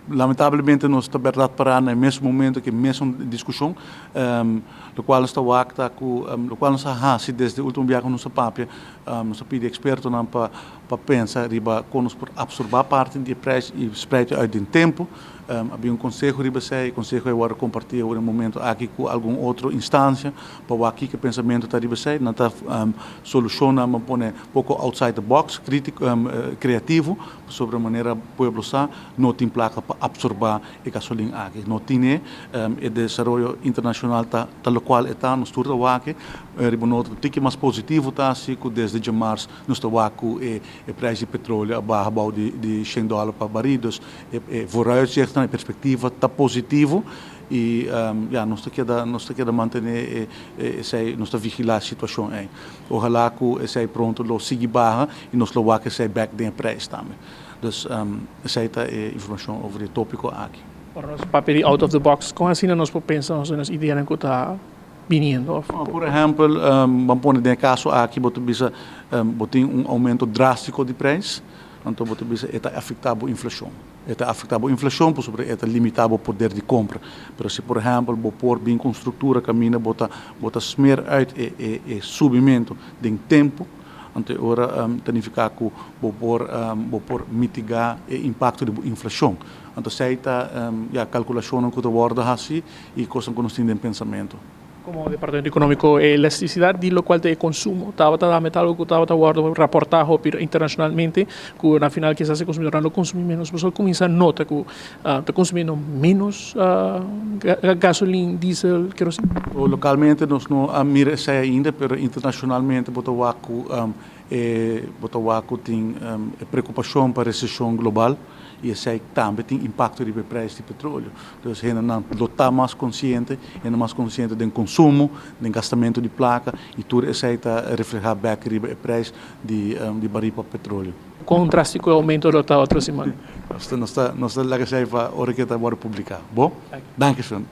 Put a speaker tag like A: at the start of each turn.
A: Lamentablemente nos ta berdad para na e mes momento cu e mesun discusion, locual nos ta wak ta cu locual nos a haci desde ultimo biaha cu nos a papia, nos a pidi expertonan pa pensa riba con nos por absorba parti di e prijs y spreid e uit den tempo. A bin un conseho riba esey, e conseho a wordo comparti awor e momento aki cu algun otro instancia pa wak kiko e pensamento ta riba esey. Nan ta solucionnan ban pone poco outside the box, critico, creativo. Pasobra manera pueblo sa, no tin placa pa absorba e gasolin aki. No tin e, e desaroyo internacional ta ta locual e ta, nos tur ta wak e. Riba un otro tiki mas positivo ta si cu desde djamars nos ta wak cu e e prijs di petroleo a baha bou di di shen dollar pa baril. Dus e e vooruitzichtnan, e perspectiva ta positivo y ya nos ta keda nos ta keda mantene e esey, nos ta vigila e situacion ey. Ojalá ku esei pronto lo sigui baha i nos lo wak esei bek den e prijs tambe. Dus esei ta e informashon over e topiko aki.
B: Ora nos papia di out of the box, kon asina nos por pensa nos den nos ideanan ku ta biniendo of?
A: Por ehèmpel, ban pone den e kaso aki bo ta bisa bo tin un oumento drástiko di prijs, anto bo ta bisa e ta afektá bo inflashon. E ta afektá bo inflashon pasobra e ta limitá bo poder di kompra. Pero si por ehèmpel bo por bin ku un struktura kaminda bo ta bo ta smer uit e e e subimentu den tempu, anto e ora ta nifiká ku bo por bo por mitigá e impakto di bo inflashon. Anto esei ta ya kalkulashonnan ku ta wòrdu hasi i kosnan ku nos tin den pensamentu.
B: Como Departamento Economico e elasticidad di locual ta e consumo tabata tambe ta algo cu tabata wordo raporta hopi internacionalmente cu na final kisas e consumidornan lo consumi menos pasobra cuminsa nota cu ta consumiendo menos gasolin, diesel, kerosene.
A: Localmente nos no a mira esey ainda pero internacionalmente bo ta wak cu e bo ta wak cu tin e preocupacion pa recesion global. I esei tambe tin impakto riba e preis di petroleo. Dus hendenan lo ta mas konsiente, hende mas konsiente den konsumo, den gastamentu di plaka i tur esei ta reflehá bèk riba e preis di di baril pa petroleo.
B: Kon drástiko e oumento lo ta otro siman?
A: Nos ta nos ta laga esei pa ora ke ta wòrdu publiká. Bo? Danki shon.